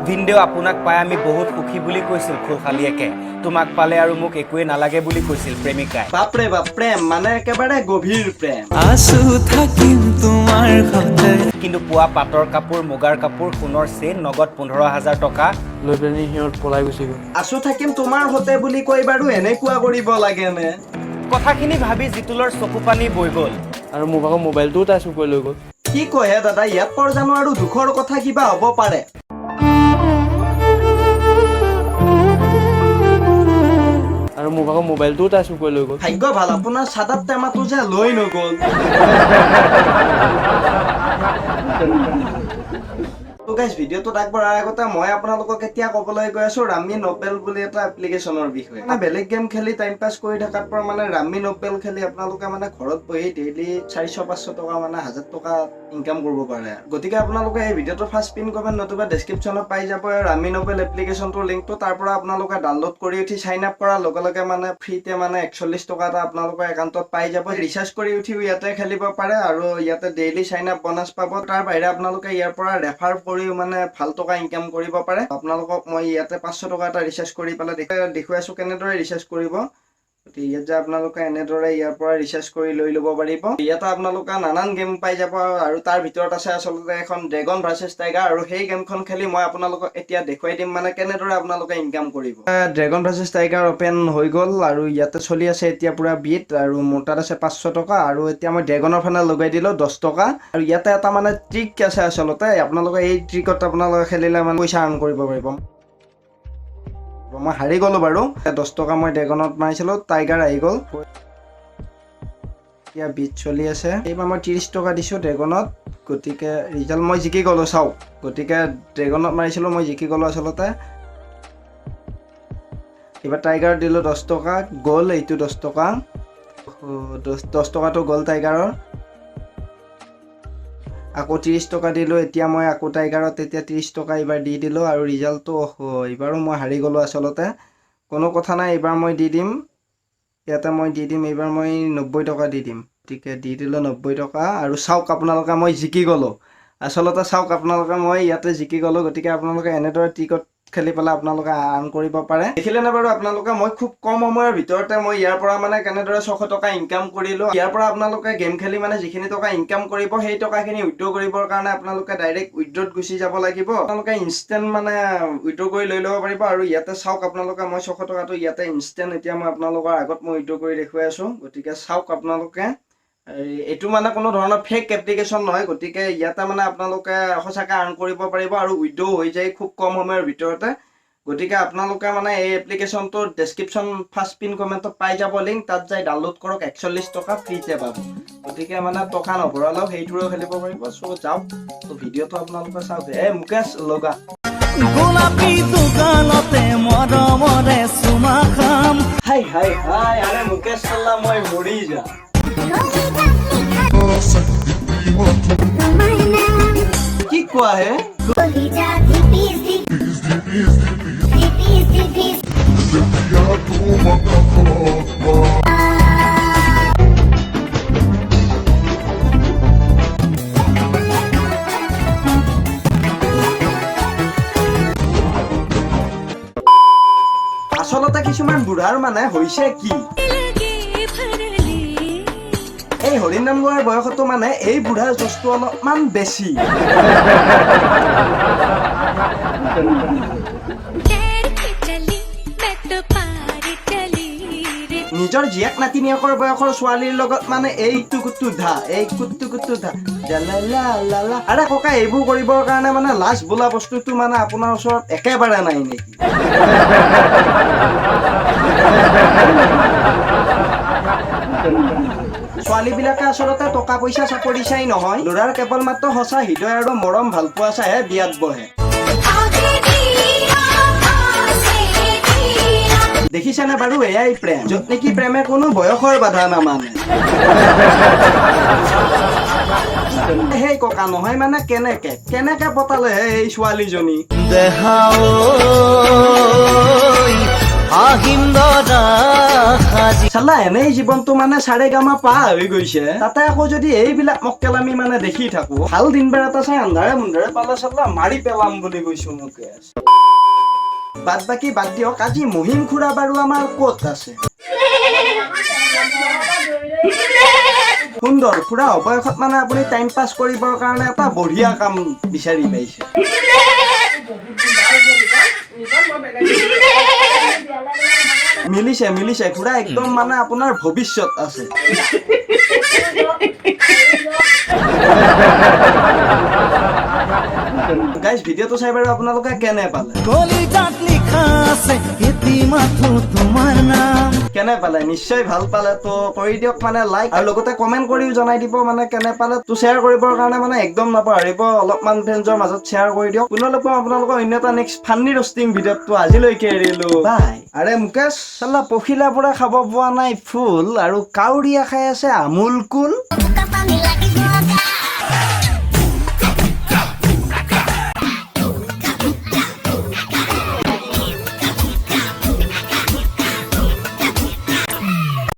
ভিনদেউ, আপোনাক পাই আমি বহুত সুখী বুলি কৈছিল খুলশালীয়েকে। তোমাক পালে আৰু মোক একোৱেই নালাগে বুলি কৈছিল প্ৰেমিকাই। বাপৰে বাপ, প্ৰেম মানে একেবাৰে গভীৰ প্ৰেম। আছো থাকিম তোমাৰ সতে। কিন্তু পোৱা পাটৰ কাপোৰ, মুগাৰ কাপোৰ, সোণৰ চেইন, নগদ 15,000 টকা লৈ পেলানি সিহঁত পলাই গুচি গ'ল। আছো থাকিম তোমাৰ সতে বুলি কৈ বাৰু এনেকুৱা কৰিব লাগেনে? কথাখিনি ভাবি জিতুলৰ চকু পানী বৈ গ'ল। আৰু মোৰ ভাগৰ মোবাইলটোও তাই চুৰ কৰি লৈ গ'ল। কি কয়হে দাদা, ইয়াত পৰ জানো আৰু দুখৰ কথা কিবা হ'ব পাৰে? আৰু মোৰ ভাগৰ মোবাইলটোও তাই চুৰ কৰি লৈ গ'ল। ভাগ্য ভাল আপোনাৰ চাদাত টেমাটো যে লৈ নগ'ল। গাইজ, ভিডিঅ'টোত আগবঢ়াৰ আগতে মই আপোনালোকক এতিয়া ক'বলৈ গৈ আছো ৰামি নবেল বুলি এটা এপ্লিকেশ্যনৰ বিষয়ে। মানে বেলেগ গেম খেলি টাইম পাছ কৰি থকাৰ পৰা মানে ৰামি নবেল খেলি আপোনালোকে মানে ঘৰত বহি ডেইলি 400-500 টকা, মানে 1000 টকা ইনকাম কৰিব পাৰে। গতিকে আপোনালোকে এই ভিডিঅ'টো ফাৰ্ষ্ট পিন কমেণ্ট নতুবা ডেছক্ৰিপশ্যনত পাই যাব ৰামি নবেল এপ্লিকেশ্যনটোৰ লিংকটো। তাৰ পৰা আপোনালোকে ডাউনলোড কৰি উঠি চাইন আপ কৰাৰ লগে লগে মানে ফ্ৰীতে মানে 41 টকা এটা আপোনালোকৰ একাউণ্টত পাই যাব। ৰিচাৰ্জ কৰি উঠিও ইয়াতে খেলিব পাৰে আৰু ইয়াতে ডেইলি চাইন আপ বনাছ পাব। তাৰ বাহিৰে আপোনালোকে ইয়াৰ পৰা ৰেফাৰ কৰিও মানে ভাল টকা ইনকাম কৰিব পাৰে। আপোনালোকক মই ইয়াতে 500 টকা এটা ৰিচাৰ্জ কৰি পেলাই দেখুৱাই আছো কেনেদৰে ৰিচাৰ্জ কৰিব। গতিকে ইয়াত যে আপোনালোকে এনেদৰে ইয়াৰ পৰা ৰিচাৰ্জ কৰি লৈ ল'ব পাৰিব। ইয়াতে আপোনালোকে নানান গেম পাই যাব আৰু তাৰ ভিতৰত আছে আচলতে এখন ড্ৰেগন ভাৰ্চেছ টাইগাৰ, আৰু সেই গেমখন খেলি মই আপোনালোকক এতিয়া দেখুৱাই দিম মানে কেনেদৰে আপোনালোকে ইনকাম কৰিব। ড্ৰেগন ভাৰ্চেছ টাইগাৰ অ'পেন হৈ গ'ল আৰু ইয়াতে চলি আছে এতিয়া পুৰা বিট, আৰু মোৰ তাত আছে 500 টকা আৰু এতিয়া মই ড্ৰেগনৰ ফালে লগাই দিলোঁ 10 টকা। আৰু ইয়াতে এটা মানে ট্ৰিক আছে আচলতে, আপোনালোকে এই ট্ৰিকত আপোনালোকে খেলিলে মানে পইচা আৰ্ণ কৰিব পাৰিব। মই হাৰি গ'লো বাৰু, 10 টকা মই ড্ৰেগনত মাৰিছিলোঁ, টাইগাৰ আহি গ'ল। এতিয়া বিট চলি আছে। এইবাৰ মই 30 টকা দিছোঁ ড্ৰেগনত, গতিকে ৰিজাল্ট মই জিকি গ'লো চাওক। গতিকে ড্ৰেগনত মাৰিছিলোঁ, মই জিকি গ'লো আচলতে। এইবাৰ টাইগাৰ দিলোঁ 10 টকা, গ'ল এইটো 10 টকা, 10 টকাটো গ'ল টাইগাৰৰ। আকৌ 30 টকা দিলোঁ এতিয়া মই আকৌ টাইগাৰত, এতিয়া 30 টকা এইবাৰ দি দিলোঁ আৰু ৰিজাল্টটো এইবাৰো মই হাৰি গ'লোঁ আচলতে। কোনো কথা নাই, এইবাৰ মই দি দিম, ইয়াতে মই দি দিম, এইবাৰ মই 90 টকা দি দিম। গতিকে দি দিলোঁ 90 টকা আৰু চাওক আপোনালোকে মই জিকি গ'লোঁ আচলতে। চাওক আপোনালোকে মই ইয়াতে জিকি গ'লোঁ। গতিকে আপোনালোকে এনেদৰে ট্ৰিকত খেলি পেলাই আপোনালোকে আৰ্ণ কৰিব পাৰে। দেখিলেনে বাৰু আপোনালোকে মই খুব কম সময়ৰ ভিতৰতে মই ইয়াৰ পৰা মানে কেনেদৰে 600 টকা ইনকাম কৰিলোঁ। ইয়াৰ পৰা আপোনালোকে গেম খেলি মানে যিখিনি টকা ইনকাম কৰিব সেই টকাখিনি উইড্ৰ কৰিবৰ কাৰণে আপোনালোকে ডাইৰেক্ট উইড্ৰত গুচি যাব লাগিব। আপোনালোকে ইনষ্টেণ্ট মানে উইড্ৰ কৰি লৈ ল'ব পাৰিব। আৰু ইয়াতে চাওক আপোনালোকে মই 600 টকাটো ইয়াতে ইনষ্টেণ্ট এতিয়া মই আপোনালোকৰ আগত মই উইড্ৰ কৰি দেখুৱাই আছোঁ। গতিকে চাওক আপোনালোকে এইটো মানে কোনো ধৰণৰ ফেক এপ্লিকেশ্যন নহয়। গতিকে ইয়াতে মানে আপোনালোকে সঁচাকৈ আৰ্ণ কৰিব পাৰিব আৰু উইড্ৰ হৈ যায় খুব কম সময়ৰ ভিতৰতে। গতিকে আপোনালোকে মানে এই এপ্লিকেশ্যনটোৰ ডেছক্ৰিপশ্যন ফাৰ্ষ্ট পিন কমেণ্টত পাই যাব লিংক, তাত যাই ডাউনলোড কৰক, 41 টকা ফ্ৰীতে পাব। গতিকে মানে টকা নভৰালেও সেইটোৰেও খেলিব পাৰিব। চ' যাওক, ত' ভিডিঅ'টো আপোনালোকে চাওক। এ মুকেশ লগা গোলাপী দোকানতে মৰমৰে চুমা খাম। হাই হাই হাই, আৰে মুকেশ চাল্লা মই মৰি যাম। কি কোৱা হে? আচলতে কিছুমান বুঢ়াৰ মানে হৈছে কি, এই হৰিনাম গোৱাৰ বয়সতো মানে এই বুঢ়াৰ জোচটো অলপমান বেছি। নিজৰ জীয়েক নাতিনীয়েকৰ বয়সৰ ছোৱালীৰ লগত মানে এই কুটু ধা, এই কুটু কুটু ধা, লা। আৰে ককা, এইবোৰ কৰিবৰ কাৰণে মানে লাজ বোলা বস্তুটো মানে আপোনাৰ ওচৰত একেবাৰে নাই নেকি? ছোৱালীবিলাকে আচলতে টকা পইচা চাকৰি চাই নহয়, ল'ৰাৰ কেৱল মাত্ৰ সঁচা হৃদয় আৰু মৰম ভালপোৱা চাইহে বিয়াত বহে। দেখিছেনে বাৰু, এয়াই প্ৰেম, য'ত নেকি প্ৰেমে কোনো বয়সৰ বাধা নামানে। সেই ককা নহয় মানে কেনেকে কেনেকে পতালেহে এই ছোৱালীজনী? দেহা ঐ। আহিম দৰা সাজি। চালা এনেই জীৱনটো মানে চাৰে গামা পা হৈ গৈছে, তাতে আকৌ যদি এইবিলাক মক্কেলামি মানে দেখি থাকো, ভাল দিনবাৰ এটা চাই আন্ধাৰে মুন্ধাৰে পালে চালা মাৰি পেলাম বুলি কৈছো মুকেশ। বাদ বাকী বাদ দিয়ক, আজি মহিম খুৰা বাৰু আমাৰ ক'ত আছে? সুন্দৰ খুৰা, অৱশেষত মানে আপুনি টাইম পাছ কৰিবৰ কাৰণে এটা বঢ়িয়া কাম বিচাৰি পাইছে। মিলিছে মিলিছে খুৰা, একদম মানে আপোনাৰ ভৱিষ্যত আছে। গাইজ, ভিডিঅ'টো চাই বাৰু আপোনালোকে কেনে পালে? কলিজাত লিখা আছে এটি মাথো তোমাৰ নাম। কেনে পালে? নিশ্চয় ভাল পালে। তো কৰি দিয়ক মানে লাইক, আৰু লগতে কমেণ্ট কৰিও জনাই দিব মানে কেনে পালে। তো শ্বেয়াৰ কৰিবৰ কাৰণে মানে একদম নাপাহৰিব, অলপমান ফ্ৰেণ্ডছৰ মাজত শ্বেয়াৰ কৰি দিয়ক। পুনৰ লগ পাম আপোনালোকৰ অন্য এটা নেক্সট ফান্নি ৰষ্টিং ভিডিঅ'টো। আজিলৈকে এৰিলো, বাই। আৰে মুকেশ, চালা পখিলা পৰা খাব পোৱা নাই ফুল, আৰু কাউৰীয়া খাই আছে আমুল কুল। বোকা পানী।